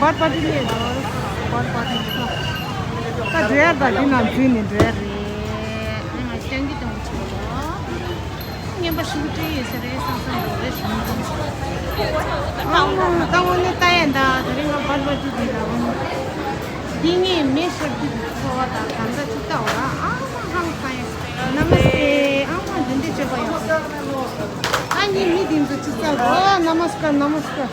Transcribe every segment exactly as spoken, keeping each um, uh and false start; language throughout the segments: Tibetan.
བར་པར་ཊི་ལས་དོ། བར་པར་ཊི་ལས་དོ། ད་འགྲོ་ཡ་ད་འདི་ནང་འཛུལ་ནས་འགྲོ་ཡ་རེད། ང་སྐྱང་གི་དང་ཆུ་ལོ། རྔན་པ་ཞུ་སྤྲད་ཡོད་ས་རེད་བསམ་བསམ་འགྲོ་རེད་ཞུ་མི་ཐུབ། ཨ་མ་ད་འོ་ནི་ལྟ་ཡ་ད་ད་རིང་ང་བར་པར་ཊི་འདི་ལ་འོ་ནི། འདི་ངས་མེ་ཤོར་གི་འཚོ་བ་དང་གང་འདྲ་ཅིག་ལྟ་འོ་ར། ཨ་མ་ཧང་སང་ཡ། ན་མ་སྟེ། ཨ་མ་འདི་འདྲ་བྱེད་པ་ཡོད། ཨ་ནི་མི་འདི་ཚོ་ཅིག་ལྟ་འོ། ན་མ་སྐར་ན་མ་སྐར།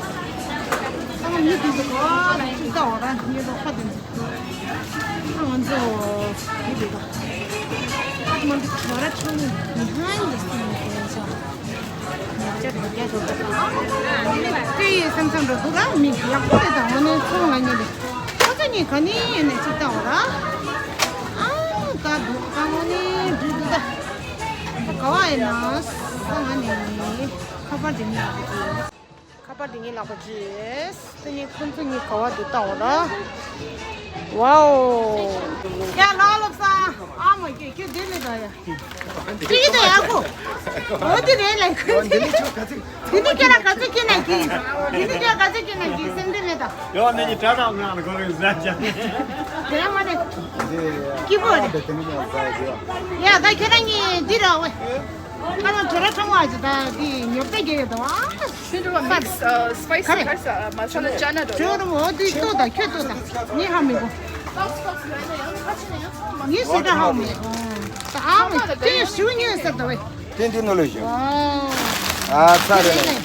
ཨ་མི་དེ་ཚོ་ག་ལ་ཅིག་ལྟ་འོ་ར། ངའི་རོགས་པ་དེ་ཚོ། ཨ་ང་ཚོ་དེ་རེད་པ། ཨ་མ་འདི་ག་ར་ཁྲང་མི་ཧང་ཡི་སི་ནི་དེ་ཚོ། ཉག་ཅག་རེད་རྒྱ་ཆོག་ད། ཨ་ང་ནི་ལྟ་ཡི་བསམ་བསམ་འགྲོ་འདུག་ར། མི་ཡག་པོ་རེད་ད། ང་ནི་ཚོང་ལ་ཉེ་རེད། ཁོ་ཚོ་གཉིས་ག་ནས་ཡིན་ནས་ཅིག་ལྟ་འོ་ར། ཨ་ད་འདུག་ད། ང་ནི་འགྲིག་འདུག་ད། ད་ག་བ་ཡིན་ན་ས་ང་ནི་ཁ་པར་དེ་ཉིད་ལ་འགྲིག་ཁ་པར་དེ་ངའི་ལག་པ་བརྗེས། དེ་ནས་ཁོང་ཚོ་གཉིས་ག་བ་འདུག་ལྟ་འོ་ན། ཝའོ། ཡ་ལགས་ལགས་སོ། ཨ་མ་ཁྱོད་ཁྱོད་བསྡད་མེད་ད་ཡ། ཁྱོད་ཀྱིས་ད་ཡག་པོ། འོ་དེ་རེད་ལ་ཁོ་ཚོ། དེ་ནི་ཁྱོད་རང་ག་ཚོད་ཁྱེར་ན་གི། དེ་ནི་ཁྱོད་ག་ཚོད་ཁྱེར་ན་གི་སེམས་ཁྲལ་མེད་ད། ཡོ་ནི་ནི་ཏྲ་ཏྲ་ང་ནི་གོ་རིག་ཟ་ཅ། དེ་མ་རེད། སྐྱིད་པོ་རེད། ཡ་ད་ཁྱེད་རང་གཉིས་འདི་ར་ཝེ། ཁ་ལ་བྲོ་ར་ཁྲང་བ་ཅི་ད་དེ་ཉོབ་ཏེ་གེ་ཡོད་དོ། ཤིན་ཏུ་མིག་སི་སི་པའི་སི་ག་རེ། ཁ་ས་མ་ས་ན་ཅ་ན་འགྲོ་ཡོད། ཇོ་རུ་མོ་འདི་ལྟོ་ད་ཁྱོད་ལྟོ་ད་ངས་ཧ་མི་གོ། ངས་སུ་ད་ཧ་མི་གོ། ད་ཨ་མ་དེ་ཞུ་ཉོས་ཟེར་ད་བས། དེ་འདི་ནོ་ལོ་ཞུ། ཨ་ཚ་རེད།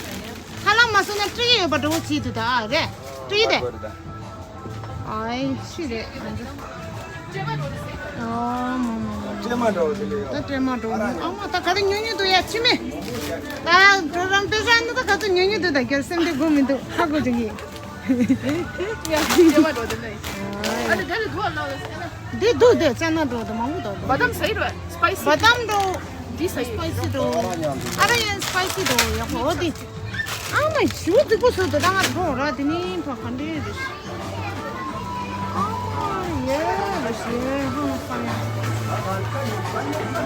ཧ་ལམ་མ་སོང་ན་སྤྲི་ཡོད་པ་འགྲོ་བྱེད་དུ་ད་རེད། སྤྲི་དེ། ཨའི་ཤི་རེད། ཨ་ནི། ཨོ་མོ་མོ་མོ། སྤྲེལ་མ་འདྲ་བོ་དེ་ལས་ཡོད། ད་སྤྲེལ་མ་འདྲ་བོ་མོ། ཨ་མ་ད་ག་རེ་ཉོ་ཉོ་འདུག་ཡ་ཕྱི་མེ། ད་གྲོ་རམ་པེ་ས་ནི་ད་ག་ཚོད་ཉོ་ཉོ་འདུག་ད་རྒྱལ་སེམས་དེ་སྒོ་མི་འདུག་ཧ་གོ་ཅིག་ཡིན། ཡ་སྤྲེལ་མ་འདྲ་བོ་དེ་ལས། ཨ་ནི་དེ་ལས་དུ་ཨ་ལ་ལ་སེ་ན། འདི་འདུག་འདི་ཅ་ན་འདྲ་བོ་དེ་མང་པོ་འདུག་བ་དམ་ཟ་ཡི་རེད། སི་པའི་སི། བ་དམ་འདྲ་བོ། འདི་ཟ་ཡི། སི་པའི་སི་འདྲ་བོ། ཨ་ར་ཡན་སི་པའི་སི་འདྲ་བོ་ཡག་པོ་འོ་དེ། ཨ་མ་ཞུ་རྫིག་པོ་བཟོས་འདུག་ད་ང་ཐོག་ར་དེ་ནི་ཕ་ག་འདྲེ་རེད། ཨ་ཡེ་རེད་ཤེས་ཧང་ཧང་ཡ།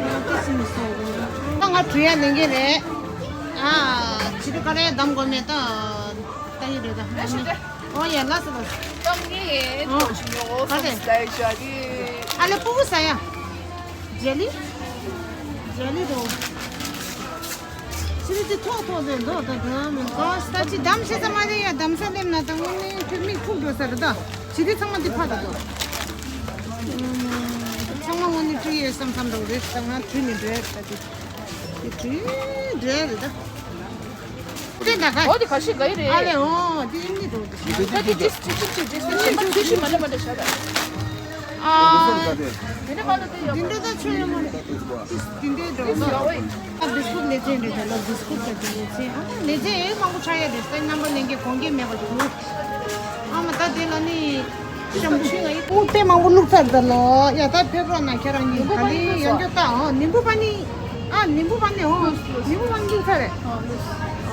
ང་དེ་སིན་སོ་རེད། ད་ང་བྲུ་ཡ་ལེན་གི་རེད། ཨ་ཕྱི་དྲོ་ཀ་རེ་གདམ་དགོས་མེད་ད། ད་ཡི་རེད་ད། ཨོ་ཡ་ལ་སི་ལ་སི། ཏང་ངེ་ཨོ་ཏོ་ཅི་ཉོ་ཨོ་ཨ་རེད། སམ་སི་ལ་ཡི་ཞག་གི། ཨ་ལེ་ཕུ་བོ་ཟ་ཡ། ཇེ་ལི། ཇེ་ལི་རོ། ཅི་རི་ཅི་ཐོག་ཐོག་ཟེར་འདུག་ད་དུང་མི་གོ་ས་ཅི་འདམ་ཤེས་ས་མ་རེད་ཡ། འདམ་ས་སླེབས་ན་ད་དངོས་གནས་ཁྱོད་མིག་ཕུག་འགྲོ་ས་རེད་ད། ཅི་རི་ཚང་མ་འདི་ཕ་ད་དོ། ཚང་མ་དངོས་གནས་བྲུ་ཡོད་བསམ་བསམ་འདྲ་བོ་རེད། ད་ང་བྲུ་ནས་འགྲོ་ཡ་རེད་ད་དེ། དེ་བྲུ་འགྲོ་ཡ་རེད་ད། དེ་ད་ག་འོ་དེ་ག་ཤི་ག་ཡི་རེད། ཨ་ལེ་ཨོ་དེ་ཨིན་ཇི་འགྲོ་དེ་ཤི། ད་དེ་ཅི་ཅི་ཅི་ཅི་ཅི་ཤི་མ་ཤི་མ་ཤི་མ་ལེ་མ་ལེ་ཤ་ད། ཨ། དེ་འདྲ་ག་ལ་དེ་ཡོད། དེ་འདྲ་ད་ཆོས་ཡོད་མ་རེད། དེ་འདྲའི་འགྲོ་ད། ཨ་བི་སི་ཀུད་ལེ་ཇེན་རེད་ད་ལ། བི་སི་ཀུད་ད་དེ་ལེ་ཇེན། ཨ་ལེ་ཇེན་ཨེ་མང་པོ་ཆགས་ཡ་རེད། སའི་རྣམ་པ་ལེན་གྱི་གོང་གི་མེད་པ་དེ་ནི། ཨ་མ་ད་དེ་ལ་ནི། ཤམ་ཆུ་ང་ཡི་ཀུང་ཏེ་མང་པོ་བླུགས་ཚར་ད་ལོ། ཡ་ད་ཕེབས་རོགས་ན་ཁྱེད་རང་གཉིས་ག་ལི་ཡང་སྐྱོ་ད། ཨོ་ནིམ་བུ་པ་ནི། ཨ་ནིམ་བུ་པ་ནི་ཨོ་ནིམ་བུ་པ་ནི་བླུགས་ཚར་རེད།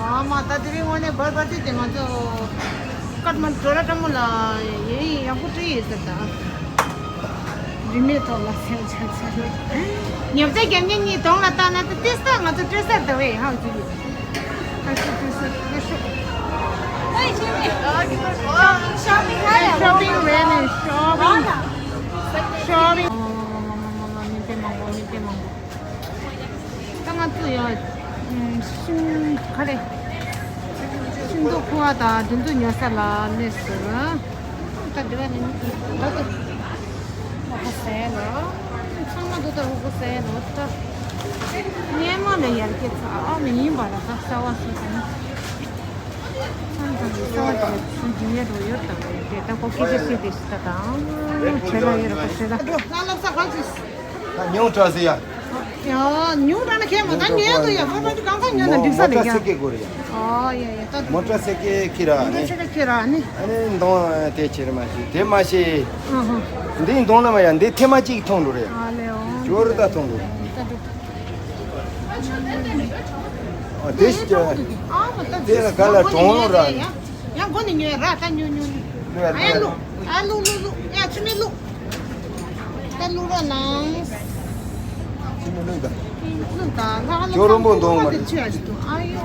ཨ་མ་ད་དེ་རིང་ངོ་ནས་བར་བར་དེ་དེ་ང་ཚོ་ཀར་མ་འགྲོ་ར་ཀྲ་མོ་ལ་ཡེ་ཡང་པོ་ཏྲི་ཡེ་ཟེར་ད། རི་མེད་ཐོག་ལ་ཚལ་ཚལ་ཚལ། ཉབ་ཆ་རྒྱབ་མཁན་གཉིས་གདོང་ལ་བལྟས་ན་ད་ཏེ་ས་ང་ཚོ་སྤྲེལ་ས་ད་བས་ཧང་ཅི་ཡོད། ཁ་ཤས་སྤྲེལ་ས་སྤྲེལ་ཤོག Shopping, shopping, really, shopping. Shopping. མི་དེ་མང་པོ་མི་དེ་མང་པོ། ད་ང་ཚོ་ཡ། ཤིང་ག་རེ། ཤིང་ཏོག་ཁུ་བ་དང་དེ་ཚོ་ཉོ་ས་ལ་སླེབས་སོང་། ད་དེ་བ་ནི་ད་དེ། ཧོ་ཧོ་ཟེར་ལོ། ཚང་མ་དུ་ད་ཧོ་ཧོ་ཟེར་ལོ་ད། སྙན་མོ་ལ་ཡར་སྐྱེ་ཚ་མི་ཡིན་པ་ལ་ད་གསར་བ་སུ་དང་། ཚང་དང་གསར་བ་དེ་ཚུལ་རྒྱུན་ཡོད་རོ་ཡོད་དང་དེ་ད་ཀོ་ཀི་ཅི་སི་དེ་སི་ད་དང་། བྲེ་ལ་ཡོད་རོ་བྲེ་ལ། ང་ལབ་ས་གང་ཅི། ཉུང་དྲགས་ཟེར་ཡ། ཡ་ཉུང་དྲགས་ན་ཁྱད་མ་ད་ཉོས་འདུག་ཡ། ཕོར་པ་དེ་གང་ག་ཉོས་ན་འགྲིག་ས་རེད་ཡ། མོ་ཊ་སའི་ཀལ་དགོས་རེད་ཡ། ཨོ་ཡ་ཡ་ད་མོ་ཊ་སའི་ཀལ་ཁྱེར་ར་མོ་ཊ་ནི། སའི་ཀལ་ཁྱེར་ར་ནི། ཨ་ནི་གདོང་དེ་ཁྱེར་མ་ཤེས་དེ་མ་ཤེས། ཨ་ཧ། འདི་གདོང་ལ་མ་ཡ་འདི་ཐེ་མ་གཅིག་མཐོང་འགྲོ་རེད་ཡ། ཨ་ལེ་ཨོ། ཇོ་རུ་ད་མཐོང་འགྲོ། ད་འགྲོ། ཨ་དེ་ཤི་ཀྱ། ཨ་མ་ད་དེ་ལ་ག་ལ་གྲོང་ལོ་ར། ཡང་སྒོ་ནས་ཉོས་ར་ད་ཉོ་ཉོ་ཉོ། ཨ་ཡ་ལུ། ཨ་ལུ་ལུ་ལུ་ཡ་ཆུ་མེ་ལུ། ད་ལུ་ར་ནང་། ཆུ་མེ་ལུ་ད། ལུ་ད་ལ་ལ་ཇོ་རོང་པོ་འདོང་མ་རེད། ཆུ་ཡ་ཆུ་དུ་ཨ་ཡོ།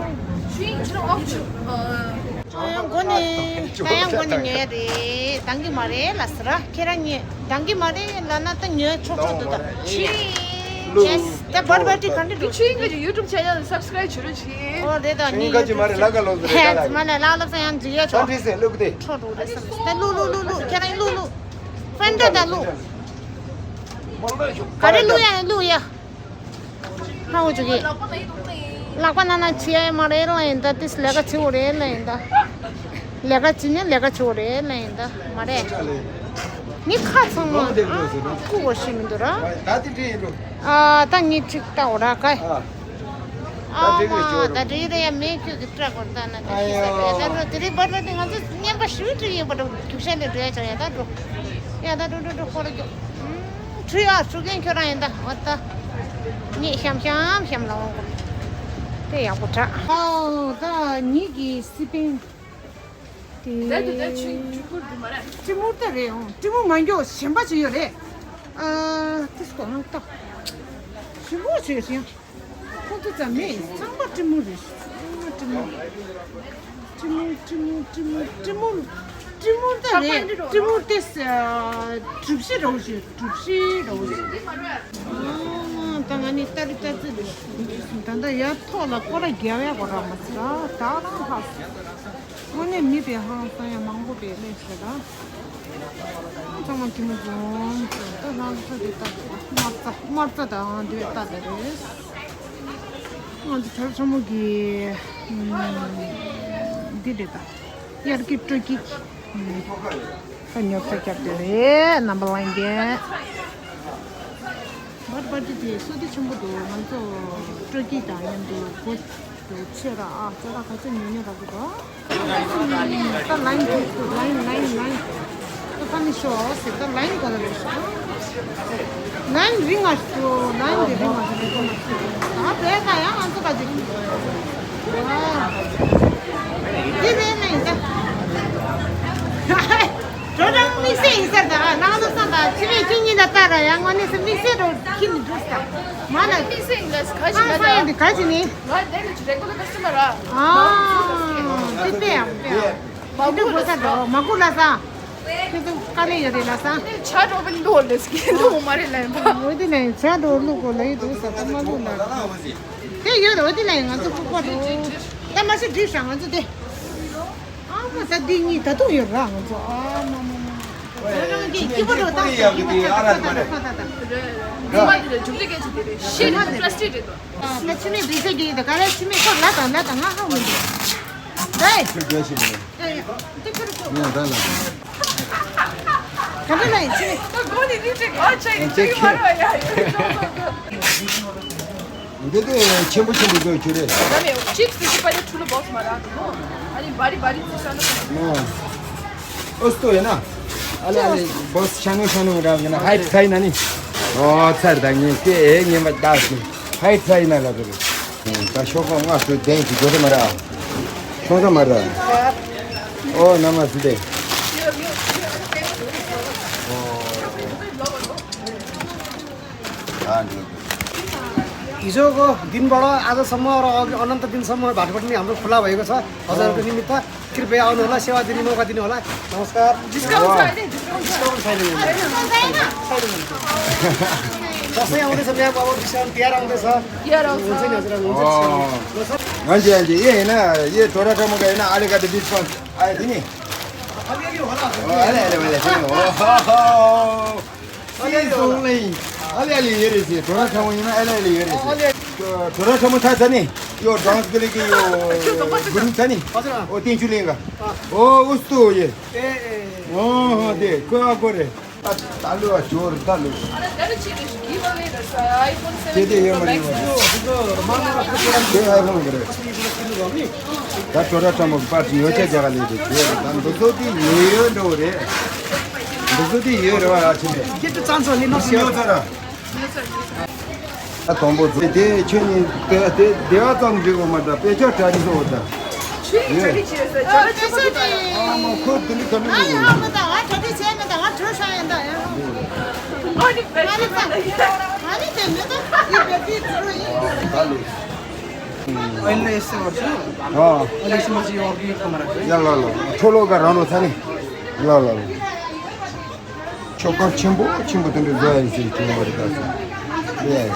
ཆུ་ཡིན་ཆུ་ཨོ་ཆུ། ཡང་མགོ་ནས་ད་ཡང་མགོ་ནས་ཉོས་རེད། འདང་གི་མ་རེད་ལ་ཟེར། ཁྱེད་རང་ཉོས། འདང་གི་མ་རེད་ལབ་ན་ད་ཉོས་ཆོག་ཆོག་འདུག་ད། ཆི། ཡེས། ད་བར་བར་ཏི་ག་འདྲ་འདུག་ཆི་ཡིན་ག་ཅིག་YouTube channel subscribe བྱེད་རོགས་བྱེད། ཨོ་རེད་ད། ངའི་ཡིན་ག་ཅིག་མ་རེད། ལ་ག་ལོ་ཟེར་རེད། ཧེ། ད་ལ་མ་ལ་ལ་ལབ་ས་ཡང་འཇིགས་ཡ་ཆོག་ད་འདྲི་སེ་ལུག་དེ། ཁྲོ་འགྲོ་རེད་བསམ། ད་ལུ་ལུ་ལུ་ལུ། ཁྱེད་རང་ལུ་ལུ། ཧྥན་ཏྲ་ད་ལུ། ག་རེ་ལུ་ཡ་ལུ་ཡ། ཧ་འུ་ཅུ་གི། ལག་པ་ན་ན་ཆི་ཡ་མ་རེད་ལ་ཡིན་ད། ཏིས་ལས་ཀ་བྱེད་འོ་རེད་ལ་ཡིན་ད། ལས་ཀ་བྱེད་ནས་ལས་ཀ་བྱེད་འོ་རེད་ལ་ཡིན་ད། མ་རེད། ནི་ཁ་ཚང་མ་ཨ་ཁུ་བོ་ཞིག་མི་འདུག་ར། ད་དེ་འདྲ་ཡིན་འགྲོ། ཨ་ད་ངས་ཅིག་ལྟ་འོ་ར་ཀ། ཨ་ཨ་མ་ད་འདྲ་རེད་ཡ། མེད་ཁྱོད་ཀྱི་སྐྲ་གོར་ད་ན་ད་ཤི་ས་རེད་ད། འགྲོ་དེ་རིང་བར་བར་དེ་ང་ཚོ་རྔན་པ་ཞུ་དྲི་ཡིན་པ་འགྲོ། རྒྱུག་ཤ་ལས་འགྲོ་ཡ་ཅང་ཡ་ད་འགྲོ། ཡ་ད་འགྲོ་འགྲོ་འགྲོ་ཁོ་ར་རྒྱུག་ཁྲུ་ཡ་ཁྲུ་རྒན་ཁྱོད་རང་ཡིན་ད། འོ་ད། ངས་ཤམ་ཤམ་ཤམ་ལ་འོང་གོ། དེ་ཡག་པོ་དྲག་ཨོ་ད་ཉིད་ཀྱི་སི་པན། དེ། ད་དུ་ད་ཆུ་ཆུ་ཁུར་དུ་མ་ར། ཀྲི་མུར་ད་རེད་འོང་། ཀྲི་མུར་མ་འགྱོ་གཞན་པ་ཅིག་ཡོད་རེད། ཨ་དེ་སྐོར་ནང་ལྟ། ཞིམ་པོ་བྱས་ཤིང་། ཁོ་ཚོ་ཙམ་མེད། ཚང་མ་ཀྲི་མུར་རེད། ཚང་མ་ཀྲི་མུར། ཀྲི་མུར་ཀྲི་མུར་ཀྲི་མུར་ཀྲི་མུར། ཀྲི་མུར་ད་རེད། ཀྲི་མུར་དེ་གྲུ་བཞི་རེད་ཤག་གྲུ་བཞི་རེད་ཤག་ཨ་ད་ང་ནི་ཏ་རི་ཏ་ཙི་རེད། ད་ལྟ་ཡར་ཐོག་ལ་སྐོར་ར་རྒྱག་ཡ་གོ་ར་མ་ཟད་ད་རང་ལྷག་སོང་། དངོས་གནས་མི་དཔེ་ཧང་སང་ཡ་མང་པོ་དཔེ་སླེབས་ཤག་ད། ཚང་མ་ཁྱི་མོ་བྱུང་། ད་ལྷ་ས་དེ་ལྟ་དེ་རེད། དམར་རྩྭ་དམར་རྩྭ་དང་དེ་བས་ལྟ་དེ་རེད། ང་ཚོ་དྲ་ལམ་ཚང་མ་གི་འདི་རེད་ད། དབྱར་གྱི་སྤྲོ་སྐྱིད། ད་ཉོ་ཚོང་རྒྱབ་དེ་རེད། རྣམ་པ་ལྷན་རྒྱས། བར་བར་དེ་དེ་བསོད་བདེ་ཆེན་པོ་འདུག་ང་ཚོ་སྤྲོ་སྐྱིད་དང་མཉམ་དུ་སྒོ་དེ་ཕྱེ་ར་ཨ་ཅོ་ར་ག་ཚོད་ཉོ་ཉོ་ར་གི་འདུག་ད་ལའིན་ལའིན་ལའིན་ལའིན། ད་ཕ་མི་ཤོག་ཟེར་ད་ལའིན་གོ་ལ་རེད་ཤག་ལའིན་རིང་ང་ཤོ་ལའིན་དེ་རིང་ང་ཤོ་མེད་ཁོ་ན་ཤོ་ད་བས་ད་ཡང་ང་ཚོ་ག་ཅིག་འདི་རེད་ནས་ད། ཇོ་ཇོ་དམིགས་བསལ་ཡིན་ཟེར་ད་ང་ཚོ་བསམ་པ་ཕྱི་མིག་ཁྱི་གཉིས་ལ་ལྟ་ར་ཡང་དངོས་གནས་སུ་དམིགས་བསལ་རོ་ཁྱི་ནི་འགྲོ་ས་མ་ན་དམིགས་བསལ་ཡིན་ལ་ག་ཞིག་ལ་ད་འདི་ག་ཞིག་ནི། ང་དེ་རེ་ཅི་རེ་གོ་ལ་ཀ་སི་ཏི་མར་ར། ཨ། དེ་དེ་ཡང་དེ་ཡང་། མ་གུ་ལ་ས་འགྲོ་མ་གུ་ལ་ས། ཁྱེད་ཚོ་དཀའ་ལས་ཡོད་རེད་ལ་ས། ཆ་འགྲོ་བའི་ལོ་ལས་ཀྱི་ལོ་མ་རེད་ལ་ཡིན་པ། འོ་དེ་ལ་ཡིན་ཆ་འགྲོ་ལུག་གོ་ལ་ཡི་འདུག་ས་ད་མ་ལུག་ལ། དེ་ཡོད་འོ་དེ་ལ་ཡིན་ང་ཚོ་ཕུག་པ་འགྲོ། ད་མ་ཤི་བྲིས་ཤག་ང་ཚོ་དེ། ཨ་མ་ད་འདི་གཉིས་ད་དུང་ཡོད་ར་ང་ཚོ་ཨ་མ་མ་མ། ཁྱི་པ་འགྲོ་ད་ཁྱི་པ་ད་ད་ད་ད་ད་ད། ད་ད་ད་ད། ད་ད་ད་ད། ད་ཕྱི་མིག་བདེ་ཚད་ཀྱི་ད་ག་རེ་ཕྱི་མིག་ཁོ་ལ་དང་ལ་དང་ང་ཧ་མི་འདུག་ད་ཁྱོད་རྒྱལ་ཞིག་མིན། ད་ཡ་ད་ཁྱོད་ཁྱོད་ངས་ད་ལ། ག་འདྲ་ལ་ཡིན་ཕྱི་མིག་ད་གོ་ནི་རི་ཅིག་ཨ་ཆ་ཡིན་ཅིག་མ་ར་ཡ་ཡ། འདི་དེ་ཆེན་པོ་ཆེན་པོ་བཟོས་ཁྱོད་རེད། ད་མེད་ཅིག་སི་ཅི་པ་ལེ་ཐུ་ལ་བོགས་མ་ར་དུ་ནོ། ཨ་ནི་བ་རི་བ་རི་ཙི་ས་ནོ། ཨོ་སྟོ་ཡིན་ན། ཨ་ལེ་ཨ་ལེ་བོགས་ཤ་ནོ་ཤ་ནོ་ར་ཡིན་ན་ཧའི་ཚ་ཡིན་ན་ནི། ཨོ་ཚར་ད་ངས་ཀྱེ་ཨེ་ངས་མ་ད་ཀྱེ་ཧའི་ཚ་ཡིན་ན་ལ་དུ་རེད། ད་ཤོག་ཁོག་ང་ཚོ་དེང་གི་དགོས་རེད་མ་ར། ཤོང་ས་མ་ར། ཨོ་ན་མ་སི་དེ། ཨོ། ཨ་འདི། हिजोको दिनबाट आजसम्म र अघि अनन्त दिनसम्म भाटपाट नै हाम्रो खुला भएको छ। हजुरहरूको निमित्त कृपया आउनुहोला, सेवा दिने मौका दिनुहोला। नमस्कार। डिस्काउन्ट छ अहिले, डिस्काउन्ट छ। डिस्काउन्ट छैन यहाँनिर। छैन, छैन। दसैँ आउँदैछ म्याम, अब डिस्काउन्ट तिहार आउँदैछ। तिहार आउँछ। हुन्छ नि हजुर, हुन्छ नि। अँ। ल सर। हुन्छ, हुन्छ। ये होइन, ये थोरै कम गएन, अलिकति डिस्काउन्ट आयो थियो नि। अलिअलि होला। अँ, अलिअलि, अलिअलि। ओहो। अलिअलि होला। अलिअलि, अलिअलि हेरेपछि, थोरै ठाउँ होइन, अलिअलि हेरेपछि। अलिअलि। थोरै ठाउँ थाहा छ नि, यो डान्स गरेको यो गुरुङ छ नि? हजुर, अँ। ओ, तिनचुलेका। अँ। ओ, उस्तो हो यो। ए, ए। अँ, अँ, दे, को, को रे? तालु, जोर, तालु। के, के, यो, यो, यो। त्यो iPhone गरेको। ད་ཁྱོད་ར་ཚང་མ་པར་ཉོ་ཆ་རྒྱག་ལས་དེ་དེ་ད་འདི་ཚོ་དེ་ཉོ་ཡོད་འགྲོ་རེད། འདི་ཚོ་དེ་ཡོད་རེད་བ་ཨ་ཆེན་པོ། ཁྱེད་ཚོ་ཚང་ཚོ་ནི་ནོར་ཉོ་ཤེས་ཚོ་ར། ད་དང་པོ་ཚོ་དེ་ཁྱོད་ནི་དེ་དེ་བ་ཙམ་འཇུག་གོ་མ་ད་དཔེ་ཆ་གྲ་སྒྲིག་བཟོ་བ་ད། ཆུའི་གྲ་སྒྲིག་བྱས་ཟེར་གྲ་སྒྲིག་ཆེན་པོ་ཞིག་ད་ཡོད། ཨ་མ་ཁོ་དེ་འདྲ་ག་ནི་ང་ཡོང་མ་ད་ང་གྲ་སྒྲིག་བྱས་མེད་ད་ང་གྲོ་ཤ་ཡིན་ད་ཡང་། ཨ་ནི་བེ་ཏི་ང་ནི་ད་ང་ནི་དེ་མེད་ད་ཡི་བེ་ཏི་ཛི་རོ་ཡིན། ད་ལོས། ऐनले यसै गर्छु। अँ। अहिले यसो मान्छे यो अर्को यो कमरा छ है। ल ल ल। ठुलो गर रहनु छ नि। ल ल ल। चोकर छिम्बु छिम्बु तुंडे जो है इसे क्यों मर का से। ये है।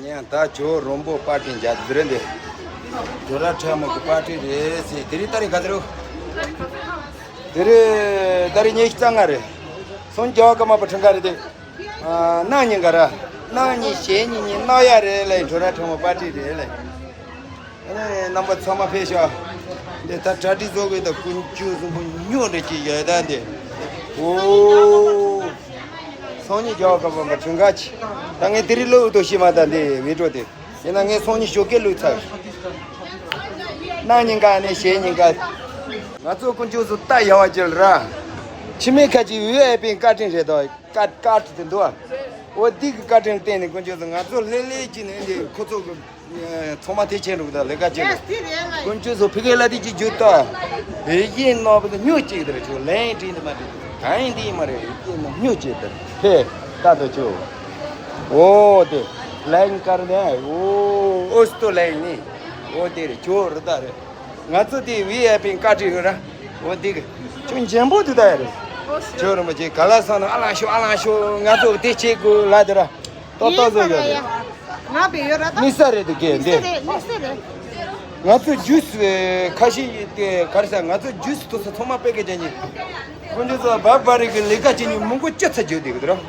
यहाँ ता जो रोम्बो पार्टी जा दरे दे। जोरा ठमो को पार्टी रे से तेरी तारी खतरो। तेरे तारी नेक्स्ट तंगारे। सोन जाओ कमा पठंगारे दे। ཨ། གནངས་ཉིན་ག་ར། གནངས་ཉིན་གཞེས་ཉིན་ཉིན་གནངས་ཡ་རེད་ལེ། འགྲོ་ར་ཁྲོ་མོ་པར་ཊི་རེད་ལེ། ཨ་ནི་རྣམ་པ་ཚང་མ་ཕེབས་ཤོག་འདི་ད་གྲ་སྒྲིག་བཟོ་དགོས། ད་ཀུན་སྤྱོད་བཟང་པོ་ཉོ་འདྲ་ཅིག་ཡོད་ད་འདི། ཨོ། སང་ཉིན་རྒྱ་བ་ཀ་པ་མ་ཁྲུང་ག་ཅི། ད་ངས་དེ་རིང་ལོ་ཨུ་ཏོ་ཤི་མ་ད་འདི་བི་ཌི་ཡོ་དེ། ཡིན་ན་ངས་སང་ཉིན་ཞོགས་ཀས་བླུགས་ཚར། གནངས་ཉིན་ག་ནས་གཞེས་ཉིན་ག་ང་ཚོ་ཀུན་སྤྱོད་བཟང་ད་ཡ་བ་ཅིག་ར། ཕྱི་མའི་ཁ་ཅིག་ཝི་ཨའི་པི་བཀའ་དྲིན་རེད་དོ། ཀ་ཀ་ཏི་དེ་འདུག་ཨ། འོ་འདི་གི་བཀའ་དྲིན་བརྟེན་ནས་དཀོན་མཆོག་གསུམ་ང་ཚོ་ལྷོད་ལྷོད་ཀྱིས་ནས་འདི་ཁོ་ཚོ་གི་ཚང་མ་དེ་བྱས་འགྲོ་གི་ད་ལས་ཀ་བྱེད་འགྲོ། དཀོན་མཆོག་གསུམ་ཕི་གེ་ལ་དེ་གཅིག་རྒྱུ་ད། བེ་ཡིན་ནོ་བ་དེ་སྨྱོ་གཅིག་དེ་རེད། ཆུ་ལན་དྲིན་དེ་མ་དྲིན་གང་ཡིན་དེ་ཡིན་མ་རེད། ཡིན་ནོ་སྨྱོ་གཅིག་དེ་རེད། ཕེ་ད་དོ་ཆུ། འོ་དེ་ལན་ཀར་ནས་འོ་ཨོ་སྟོ་ལན་ནི་འོ་དེ་རེད། ཆུ་རི་ད་རེད། ང་ཚོ་དེ་ཝི་ཨའི་པི་བཀའ་དྲིན་ཡོད་ར། འོ་འདི་གི་ཁྱོད་འཇམ་པོ་འདུག་ད་ཡ་རེད། ཁྱོད་རིན་པོ་ཆེ་ག་ལ་སོང་ན་ཨ་ལང་ཤོག་ཨ་ལང་ཤོག་ང་ཚོ་དེ་བྱེད་དགོས་ལ་དེ་ར། ཏོག་ཏོག་བཟོ་ཡོད་རེད། ང་བེ་ཡོད་ར་ད། དམིགས་བསལ་རེད་འདུག་གས་འདི། དམིགས་བསལ་རེད། ང་ཚོ་ཇུས་ཁ་ཤས་ཡིན་ཏེ་ག་རེ་ཟ། ང་ཚོ་ཇུས་ཐུག་ས་ཚང་མ་པེ་ཀེ་ཇི་ཡིན། ཁོང་ཚོ་བ་བ་རི་གི་ལས་ཀ་བྱེད་ཉིན་མི་མགོ་ཅི་ཚ་བརྗོད་དེ་གི་དེ་ར།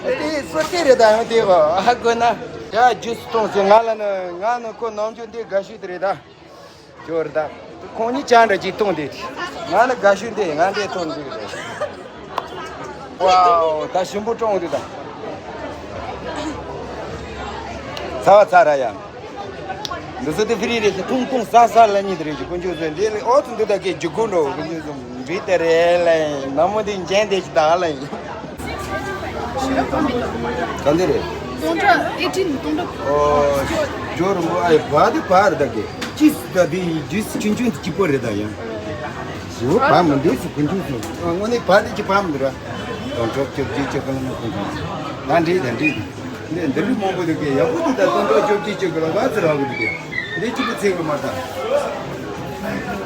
དེ་སོ་དེ་རེད་ད། ཡང་དེ་ག་ཧ་གོ་ན་ཡ་ཇུས་གཏོང་ཟེར། ང་ལ་ནི་ང་ནི་ཁོ་ནམ་རྒྱུན་འདི་དགའ་ཤོས་དེ་རེད་ད། ཇོ་རི་ད། ཁོང་གཉིས་ཅང་འདྲ་ཅིག་གཏོང་དེ། ང་ནི་དགའ་ཤོས་འདི་ང་འདི་གཏོང་འདི་རེད། ཝའོ་ད་ཞིམ་པོ་གཏོང་འདི་ད། ཚ་བ་ཚ་ར་ཡ། འདི་ཚོ་དེ་ཕི་རི་རེད་ཤི། ཐུང་ཐུང་ས་ས་ལ་གཉིས་དེ་རེད་ཤི། དཀོན་མཆོག་གསུམ་འདི་ལས་ཨོ་ཚོ་འདི་ད་གེ་རྒྱུ་ཀུན་འགྲོ། དཀོན་མཆོག་གསུམ་འདི་དེ་རེད་ལ་ཡིན་ན་མོ་འདི་འཇན་དེ་ཤི་ད་ལ་ཡིན། ག་འདི་རེད། སྟོང་ཕྲག་ཨེ་ཊིན་སྟོང་ཕྲག་ཨོ། ཇོ་རི་མོ་ཨའི་བ་དེ་བ་རེད་ད་གེ། ཅིས་ད་དེ་ཇུས་ཆུང་ཆུང་གཅིག་པོ་རེད་ད་ཡང་། ཡོ་བ་མི་འདུག་སུ་ཀུན་ཆུང་སུ། དངོས་གནས་བ་དེ་གཅིག་བ་མི་འདུག་ར། དོན་གྲུབ་ཅོག་ཅིག་ཅོག་ག་ལ་ན་ཀུན་ཆུང་། ང་འདྲིས་ད་འདྲིས། འདི་འདི་རིགས་མང་པོ་འདུག་གེ། ཡག་པོ་འདུག་ད། དོན་གྲུབ་ཅོག་ཅིག་ཅོག་ག་ལ་བ་ཚེ་རག་གི་འདུག་གེ། འདི་གཅིག་པུ་ཚེ་གི་མ་ད།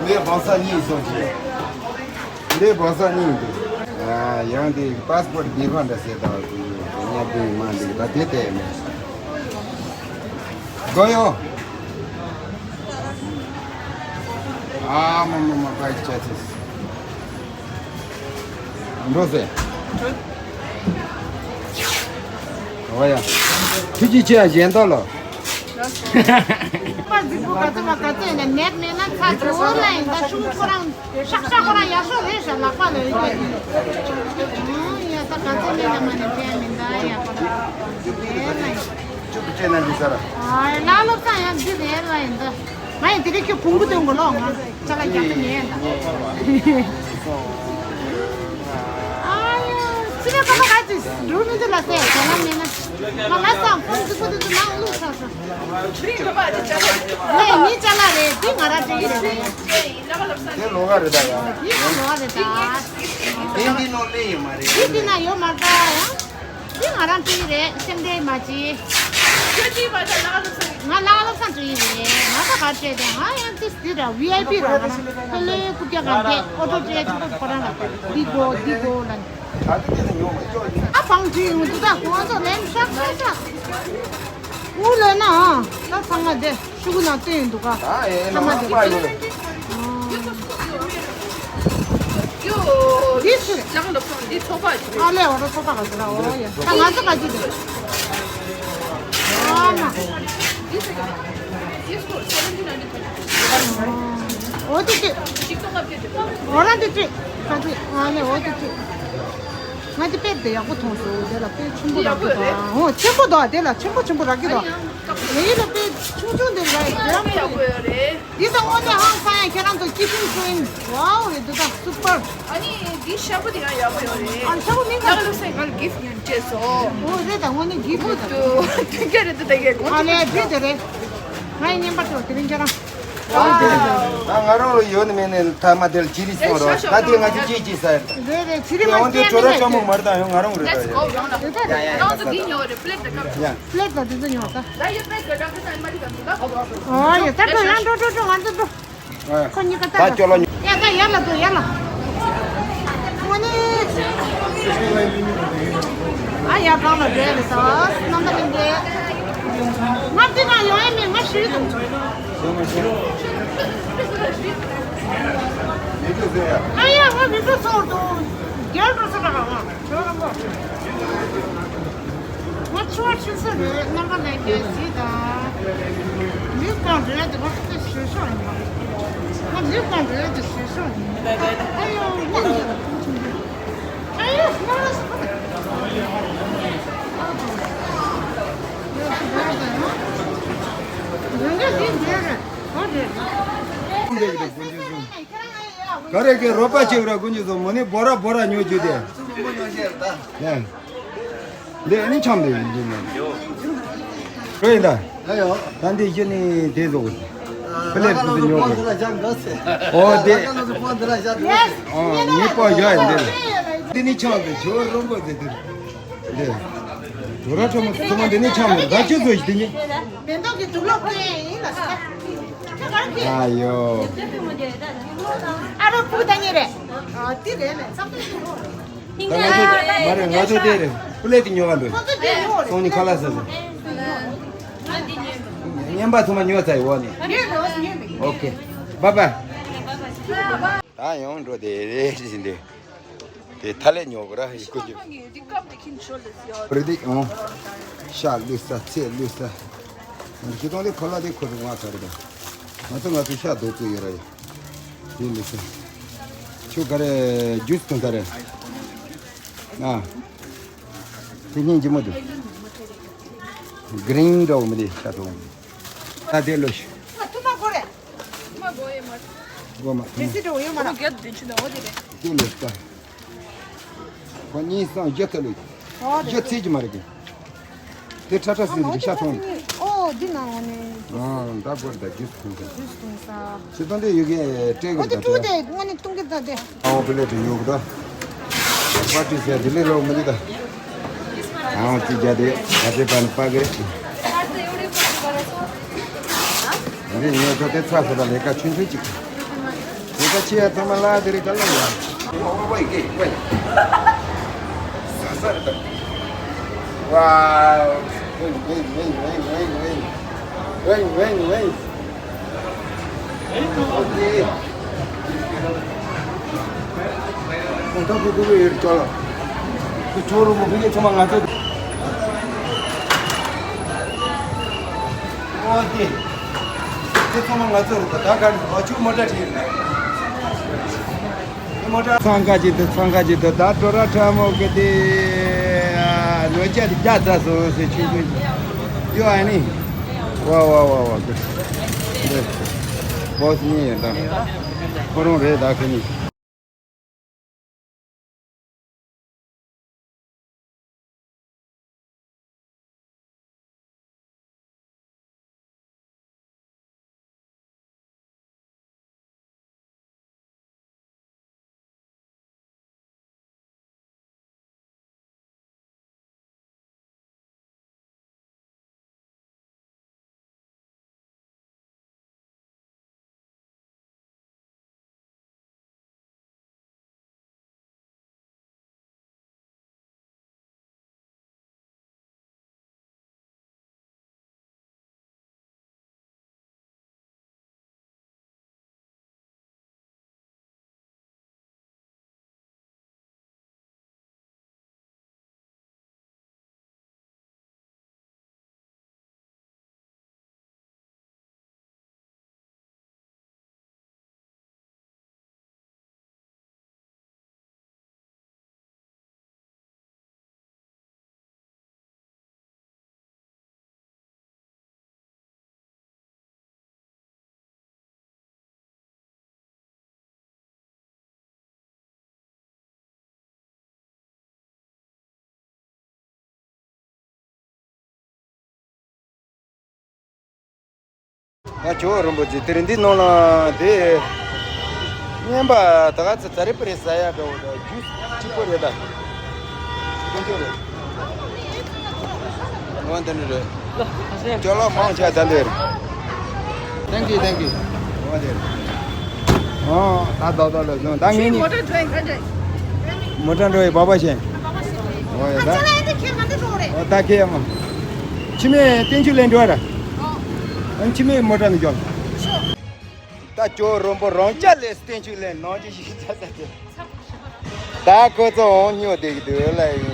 ངས་བང་ས་གཉིས་སོང་ཅིག་འདི་བང་ས་གཉིས་འདུག་ཨ་ཡང་འདི་པཱ་སི་པོར་ཊི་འདི་ཧོན་ད་ཟེར་ད་བ་ཚོ་ཉག་པོ་མ་འདུག་ད་དེ་དེ་མེད། གོ་ཡོ། ཨ་མ་མ་མ་པའི་ཅ་ཚིས། འགྲོ་ཟེར། འོ་ཡ། ཐུགས་རྗེ་ཆེ་གཞན་དག་ལ། པ་རྫིག་པོ་ག་ཚོད་ལ་ག་ཚོད་ཡིན་ན་ནད་མེད་ན་ཚ་འགྲོ་ལ་ཡིན་ད། ཆུང་ཁོ་རང་ཤག་ཤག་ཁོ་རང་ཡག་ཤོས་རེད་ཤག་ལག་པ་ལ་ཡོད་པས། ཨང་ཡ་ད་ག་ཚོད་མེད་ན་མ་ནས་ཕན་མི་འདའ་ཡ་ཁོ་རང་རེད་ལ་ཡིན། ཅུ་པུ་ཅེ་ན་འདི་ས་ར། ཨ་ལ་སློབ་སང་ཡང་འདི་རེད་ལ་ཡིན་ད། ང་ཡི་དེ་རིང་ཁྱོད་བོང་བུ་སྟོན་དགོས་ལོ། ང་ཅ་ལག་རྒྱག་གི་མེད་ད། ཨ་ཡོ། ཅི་ལ་ཁ་ལ་ག་ཅི་འགྲུལ་མི་འདུག་ལ་སེ་དེ་ལ་མེད་ན། ང་ལ་སང་ཁོང་གི་པོ་དེ་ཚོ་ནང་བླུགས་ཚར་སོང་། ལས་ནི་ཅ་ལག་རེད། འདི་ང་ར་སྤྲད་ཀྱི་རེད། དེ་ལོ་ག་རེད་ད་ཡ། འདི་ང་ལོ་ག་རེད་ད། དེ་འདི་ནོ་ལས་ཡོད་མ་རེད། འདི་འདི་ན་ཡོད་མ་རེད་ད་ཡ། འདི་ང་རང་སྤྲད་ཀྱི་རེད། སེམས་ཁྲལ་མ་བྱེད། ཁྱོད་ཀྱིས་བ་ད་ལག་ལོ་སང་། ང་ལག་ལོ་སང་སྤྲད་ཀྱི་རེད། ང་ད་ག་སྤྲད་དེ། ང་ཡང་ཏིས་འདི་ར་ཝི་ཨའི་པི་ར་ང་ན་ཀ་ལོའི་ཀུ་ཀྱ་གང་གས་ཨོ་ཏོ་སྤྲད་ཆོག་པ་ཁོ་རང་ལ་འདི་དགོས་འདི་དགོས་ལ། ཨ་བང་ཅི་ཡོང་འདུག་ད་ཁོང་ཚོ་ལན་ཤག་ཤག་ཤག་ཨུ་ལེ་ན་ད་ཚང་མ་དེ་ཤུ་གུ་ན་བསྟན་ཡོད་འདུག་ག་ཨ་ཨེ་ཚང་མ་ན་དེ་པ་ཡོད་རེད། འདི་སུ། ལག་ལོ་ཁང་འདི་ཚོ་པ་ཞིག་རེད། ཨ་ལེ་འོ་ར་ཚོ་པ་ག་ཚོད་ར་འོ་ཡ། ད་ང་ཚོ་ག་ཅི་དེ། ཨ་མ། འདི་སུ་ཡིན་ན། འདི་སུ་སེ་ཝེན་ཊི་ནའིན་ཊི་ཕའིབ། འོ་དེ་ཅི། ཅིག་ཏོ་ལ་ཕེབས་ཏེ། འོ་ར་འདི་ཅི། ག་ཅི་ཨ་ལེ་འོ་དེ་ཅི། ང་དེ་དཔེ་དེ་ཡག་པོ་མཐོང་སོང་། དེ་ལ་དཔེ་ཆེན་པོ་རག་གི་འདུག་འོ་ཆེན་པོ་འདུག་དེ་ལ་ཆེན་པོ་ཆེན་པོ་རག་གི་འདུག་ངའི་ལ་དཔེ་ཆུང་ཆུང་དེ་རག་ཡག་པོ་ཡོད་རེད། འདི་ད་དངོས་གནས་ཧང་སང་ཡ། ཁྱེད་རང་ཚོ་ཀི་ཕིང་ཀུན་ཝའོ་རེད་འདུག་ད་སུ་པར། ཨ་ནི་འདི་ཤམ་པུ་དེ་ཡང་ཡག་པོ་ཡོད་རེད། ཨ་ཤམ་པུ་མིང་ག་ལག་ལོ་སེ་ང་གིཕ་ཡོད་ཅེས་སོ། འོ་རེད་ད་དངོས་གནས་གིཕ་རེད་ད། དུ་དུ་རྒྱ་རེད་འདུག་ད་ཡ་གོ། ཨ་ལེ་བི་དེ་རེད། ང་ཡི་བརྙན་པར་དེ་བ་དེ་རིང་ཁྱེད་རང་ ད་ང་རང་ལ་ཡོད་ནི་མེད་ནི་ཐ་མ་དེ་ལ་ཅི་རིགས་སོང་རོགས། ད་དེ་ང་ཚོ་ཅི་ཅི་ཟེར། རེད་རེད། ཅི་རིགས་དེ་མ་འོན་ཏེ་ཁྱེད་ཁྲོ་ར་མིན་ཁྲ་མོ་མར་དང་ཡང་ང་རང་རེད་ད་ཡོད། རེད་ད་རེད། རང་ཚོ་འདི་ཉོ་རེད། པི་ལེ་ཊི་དང་ཀབ་ཡ། པི་ལེ་ཊི་དང་དེ་ཚོ་ཉོ་ད། ད་ཡོད་པེ་ག་ད་ཁོ་ས་མ་རི་ག་འདུག་ད། ཨོ་ཡོད་ད་འགྲོ་ཡང་འགྲོ་འགྲོ་འགྲོ་ང་ཚོ་འགྲོ། ཁོ་གཉིས་ཀ་ད་ལྟ་ཅོ་ལོ་ཉོ། ཡ་ད་ཡར་ལ་འགྲོ་ཡར་ལ། དངོས་གནས། ཨ་ཡ་གང་ལ་འགྲོ་ཡ་རེད་ད། རྣམ་པ་ལྷན་རྒྱས། ང་འདི་ན་ཡོང་ཡ་མེད། ང་ཤི་འདུག་ཨ་ཡ་ང་མི་འགྲོ་ཚོར་འདུག་རྒྱལ་འགྲོ་ས་ད་ག་ང་ཁྱོད་རང་གོ། ང་ཆུ་བ་ཆུ་ཚོད་རེད། རྣམ་པ་ལྷན་རྒྱས་གཟིགས་དང་། ལུས་གང་འགྲོ་ཡ་དེ་བར་དེ་ཞུ་ཤོག་ཡིན་པ། ང་ལུས་གང་འགྲོ་ཡ་དེ་ཞུ་ཤོག་ཡིན། ཨ་ཡོ་ང་ཨ་ཡོ་ང་རང་ས་རང་ག་ལུས་འགྲོ་རེད། ག་རེ་གི་རོགས་པ་བྱེད་ར་ཀུན་གྱི་བཟོ་མོ་ནི་བོ་ར་བོ་ར་ཉོ་རྒྱུ་དེ། ལས། འདི་ཨ་ནི་ཆང་འདི་ཡིན་འདི་ནི། རོ་ཡིན་ད། ཨ་ཡོ། ད་འདི་གཞི་ནི་དེ་བཟོ་གི། པི་ལེ་ཊི་ཀུན་ཏུ་ཉོ་གི། ཨོ་དེ། ཨོ་ངའི་པོ་ཡོད་ཡིན་འདི། འདི་ནི་ཆང་འདི་ཇོ་རོང་པོ་འདི་འདི། འདི། ཇོ་ར་ཁྲ་མོ་ཚོ་མ་འདི་ནི་ཆང་འདི་ད་ཅི་བཟོ་ཞིག་འདི་ནི། མེ་ཏོག་གི་དུག་ལོག་ཀུན་ཡིན་ལ་ས། ཨ་ཡོ། ཨ་རོ་ཕུག་ད་ཉེ་རེད། ཨ་དེ་རེད་ལས་ཙམ་དེ་ཞུ། ད་ང་ཚོ་མ་རེད། ང་ཚོ་དེ་རེད། པི་ལེ་ཊི་ཉོ་ག་འགྲོ། ཁོ་ཚོ་དེ་ཡོད་རེད། སོང་ནི་ཁ་ལག་ཟ་ཟ། ཉན་པ་ཚང་མ་ཉོ་ཚར་ཡོད་ནི། ཉོས་རེད་ཉོས་མེད། ཨོ་ཁེ། བཱའི་བཱའི། ད་ཡང་འགྲོ་དེ་རེད་ཟིན་དེ། དེ་ཐ་ལེ་ཉོ་གི་ར་ཡི་ཀུ་ཅི། རེད་དེ་ཡང་། ཤ་ལུས་ས་ཚེ་ལུས་ས། ང་ཚོ་ཁྱེད་ཚང་དེ་ཁོ་ལ་དེ་ཁོ་ཚོ་ང་ཚ་རེད་ད། ང་ཚོ་ང་ཚོ་ཤ་རྡོག་ཚོ་ཡོད་ར་ཡ། དེ་ལུས་ས། ཁྱོད་ག་རེ་ཇུས་འཐུང་ས་རེད། ཨ། དེ་སྙིང་རྗེ་མོ་འདུག་གི་རིན་འདྲ་བོ་མི་དེ་ཤ་ཚོ། ད་དེ་ལོ་ཤི། ཐུ་མ་གོ་རེད། ཐུ་མ་གོ་ཡེ་མ། གོ་མ་ཐུ་མ། དེ་སི་འདྲ་བོ་ཡོད་མ་ར། གོ་གེ་དུ་ཆུ་ན་འོ་དེ་རེད། དེ་ལོ་ཤི་ད། ཁོ་གཉིས་སང་བཞི་ཚེ་ལོ། ཨོ་རེད། བཞི་ཚེ་གི་མ་རེད་གི། དེ་ཁྲ་ཁྲ་ཨ་སི་མ་འདི་ཤ་ཚོང་། ཨོ་འདི་ནང་ནས། ཨ་ད་གོ་ད་རྒྱུས་ཐུང་ཐུང་། རྒྱུས་ཐུང་ས། ཤི་ཐང་དེ་ཡོད་གི་སྤྲད་གི་ཨོ་དེ་ད་ཀྲུ་དེ། དེ་དངོས་གནས་ཐུང་གི་ད་དེ། ཨོ་པི་ལེ་དེ་ཡོད་གི་ད། པར་ཏི་ཟེར་དེ་ལས་ལོག་མི་འདུག་ད། ཨང་ཅི་རྒྱ་དེ་ད་དེ་པ་ནི་པ་གི་རེད། འདི་ཉོ་ཐོ་དེ་ཚ་ས་ད་ལས་ཀ་ཆུང་ཆུང་ཅིག་ལས་ཀ་ཆེ་ཡ་ཚང་མ་ལ་དེ་རེད་ག་ལ་ཡ། ཟ་ས་རེད་ད། Wow. Win, win, win, win, win, win. Win, win, win. Okay. ང་ཚོ་ཕྲུ་གུ་ཡོད་ཅོག་ལ། ཁོ་ཆོ་རུ་མོ་ཕི་གེ་ཚང་མ་ང་ཚོ། ཨོ་དེ། དེ་ཚང་མ་ང་ཚོ་རུ་ད་ག་ནི་ཨ་ཆུ་མོ་ཊ་ཁྲིད་ཡོད་ན། ཚང་ཁ་ཅིག་ཏུ་ཚང་ཁ་ཅིག་ཏུ་ད་ཏོ་ར་ཁྲ་མོ་གི་དེ་ནོ་ཅ་དེ་རྒྱ་ཚ་སོ་སེ་ཆུང་ཆུང་ཡོ་ཨ་ནི། ཝ་ཝ་ཝ་ཝ་གི་བོ་སི་ནི་ཡིན་ད། ཁོ་རང་རེད་ད་ཁི་ནི། ང་ཇོ་བོ་རིན་པོ་ཆེ་དེར་འདི་ནང་ལ་དེ་ངན་པ་ད་ག་ཚ་ཚ་རེ་པ་རེ་ཟ་ཡ་འདྲ་བོ་ད་ཇུས་གཅིག་པོ་རེད་ད། དཀོན་མཆོག་རེད། འོ་འདི་འདྲ་རེད། ཅོ་ལོ་མང་ཆེ་ད་འདི་རེད། Thank you, thank you. འོ་འདི་རེད། ཨོ་ད་ད་ད་ལ་ཟོན་ད་ངེད་གཉིས། མོ་ཊ་འགྲོ་ཡི་བ་བ་ཞན། འོ་ཡ་ད། ཨོ་ད་ཁེ་ཡ་མ། ཕྱི་མའི་བསྟན་ཆོས་ལེན་འགྲོ་ར། ཨ་ཕྱི་མའི་མོ་ཊ་ནས་འཇོག་ད་ཇོ་བོ་རིན་པོ་རང་ཅག་ལས་བསྟན་ཆོས་ལེན་ནང་ཅི་ཞིག་ཚ་ཚ་ཚ། ད་ཁོ་ཚོ་འོང་སྨྱོ་བསྡད་ཀྱི་འདུག་ལ་ཡིན།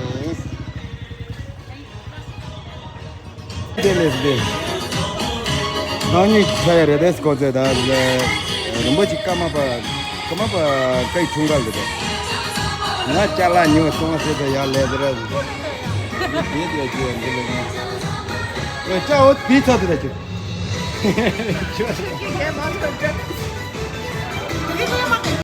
དེ་ལས་དེ། རང་ཉིད་ཆ་ཡ་རེད་དེ་ཁོ་ཚོས་ད་རིན་པོ་ཆེ་ཀརྨ་པ་ཀརྨ་པ་སྐུའི་འཁྲུངས་སྐར་ལ་དེ། ང་ཅ་ལག་ཉོ་སོང་ཟེར་ད་ཡར་ལས་དེ་ར། དེ་དེ་ལ་ཅི་ཡང་འདི་ལ་ང་། ཨོ་ཅག་འོ་དེའི་ཚོགས་དེ་ལ་ཅི།